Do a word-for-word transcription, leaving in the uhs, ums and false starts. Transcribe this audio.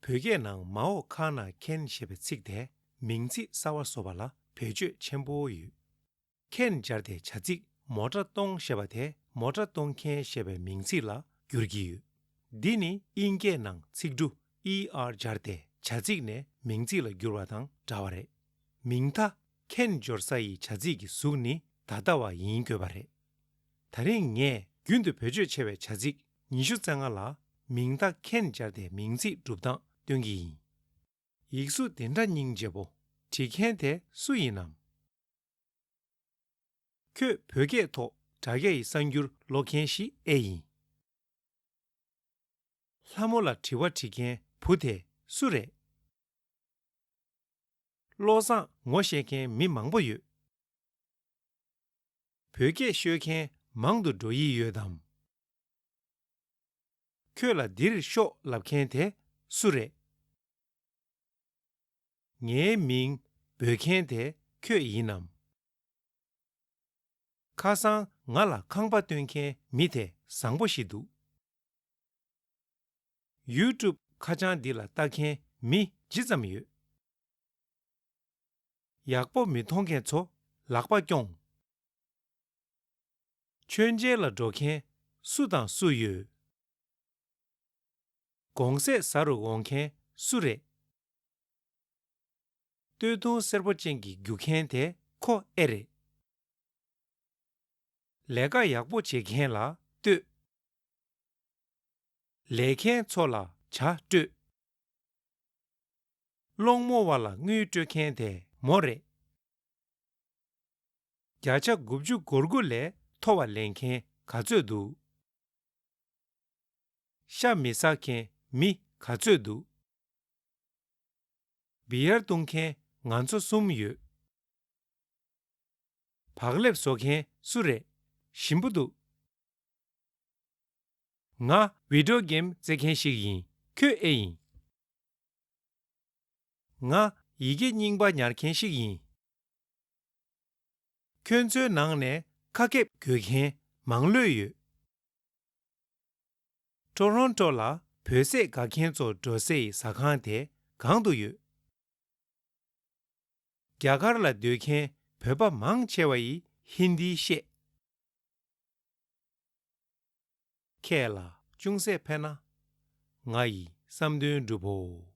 བོད་སྐད་ནང་མའོ་ཁ་ན་མཁན་ཞེས་པའི་ཚིག་དེ་མིང་ཚིག་གསར་བ་བཟོ་བ་ལ་བེད་སྤྱོད་ཆེན་པོ་ཡོད། མཁན་སྦྱར་ཏེ་བྱ་ཚིག་མོ་ཊ་གཏོང་ཞེས་པ་དེ་མོ་ཊ་གཏོང་མཁན་ཞེས་པའི་མིང་ཚིག་ལ་འགྱུར་གྱི་ཡོད། འདི་ནི་དབྱིན་སྐད་ནང་ཚིག་འབྲུ་ཨི་ཨར་སྦྱར་ཏེ་བྱ་ཚིག་ནས་མིང་ཚིག་ལ་བསྒྱུར་བ་དང་འདྲ་བ་རེད། མིང་མཐའ་མཁན་སྦྱོར་ས་ཡི་བྱ་ཚིག་གི་གཟུགས་ནི་ད་ལྟ་བ་ཡིན་དགོས་པ་རེད། ད་རིང་ངས་རྒྱུན་དུ་བེད་སྤྱོད་ཆེ་བའི་བྱ་ཚིག་ཉི་ཤུ་རྩ་ལྔ་ལ་མིང་མཐའ་མཁན་སྦྱར་ཏེ་མིང་ཚིག་སྒྲུབ་སྟངས་སྟོན་གྱི་ཡིན། ཡིག་གཟུགས་དེ་འདྲ་སྙིང་རྗེ་པོ། བྲིས་མཁན་དེ་སུ་ཡིན་ནམ། ཁྱོད་བོད་སྐད་ཐོག་དྲ་རྒྱ་ཡི་གསར་འགྱུར་ཀློག་མཁན་ཞིག་ཨེ་ཡིན། ལྷ་མོ་ལ་དྲི་བ་དྲི་མཁན་བུ་དེ་སུ་རེད། བློ་བཟང་ངོ་ཤེས་མཁན་མི་མང་པོ་ཡོད། བོད་སྐད་ཤོད་མཁན་མང་དུ་འགྲོ་ཡི་ཡོད་དམ། ཁྱོད་ལ་འདིར་ཤོག་ལབ་མཁན་དེ་སུ་རེད། ངའི་མིང་འབོད་མཁན་དེ་ཁྱོད་ཡིན་ནམ། ཁ་སང་ང་ལ་ཁང་པ་སྟོན་མཁན་མི་དེ་བཟང་པོ་ཞིག་འདུག། ཡུ་ཊུབ་ཁ་བྱང་འདི་ལ་ལྟ་མཁན་མི་ཇི་ཙམ་ཡོད། ཡག་པོ་མི་མཐོང་མཁན་ཚོ་ལག་པ་རྐྱོང་། མཆོད་མཇལ་ལ་འགྲོ་མཁན་སུ་དང་སུ་ཡོད། དགོང་ཟས་ཟ་རུ་འོང་མཁན་སུ་རེད། སྟོད་ཐུང་སེར་པོ་ཅན་གྱི་རྒྱུག་མཁན་དེ་ཁོ་ཨེ་རེད། ལས་ཀ་ཡག་པོ་བྱེད་མཁན་ལ་སྟོད། ལས་མཁན་ཚོ་ལ་བྱ་སྤྲོད། སློང་མོ་བ་ལ་དངུལ་སྤྲོད་མཁན་དེ་མོ་རེད། བརྒྱ་ཆ་དགུ་བཅུ་གོ་དགུ་ལས་མཐོ་བ་ལེན་མཁན་ག་ཚོད་འདུག། ཤ་མི་ཟ་མཁན་མི་ག་ཚོད་འདུག། བི་ཡར་བཏུང་མཁན་ང་ཚོ་གསུམ་ཡོད། བག་ལེབ་བཟོ་མཁན་སུ་རེད། ཞིམ་པོ་འདུག། ང་བི་ཌིའོ་གེམ་རྩེ་མཁན་ཞིག་ཡིན། ཁྱོད་ཨེ་ཡིན། ང་ཡི་གེ་རྙིང་པ་ཉར་མཁན་ཞིག་ཡིན། ཁྱོད་ཚོའི་ནང་ནས་ཁ་ཁེབས་དགོད་མཁན་མང་ལོས་ཡོད། ཊོ་རོན་ཊོ་ལ་བོད་ཟས་དགའ་མཁན་ཚོ་འགྲོ་སའི་ཟ་ཁང་དེ་གང་དུ་ཡོད། རྒྱ་གར་ལ་སྡོད་མཁན་བོད་པ་མང་ཆེ་བ་ཡིས་ཧིན་དི་ཤེས། ཁྱེད་ལ་ཅུང་ཟད་ཕན་ན། ང་ཡི་བསམ་དོན་འགྲུབ་བོ།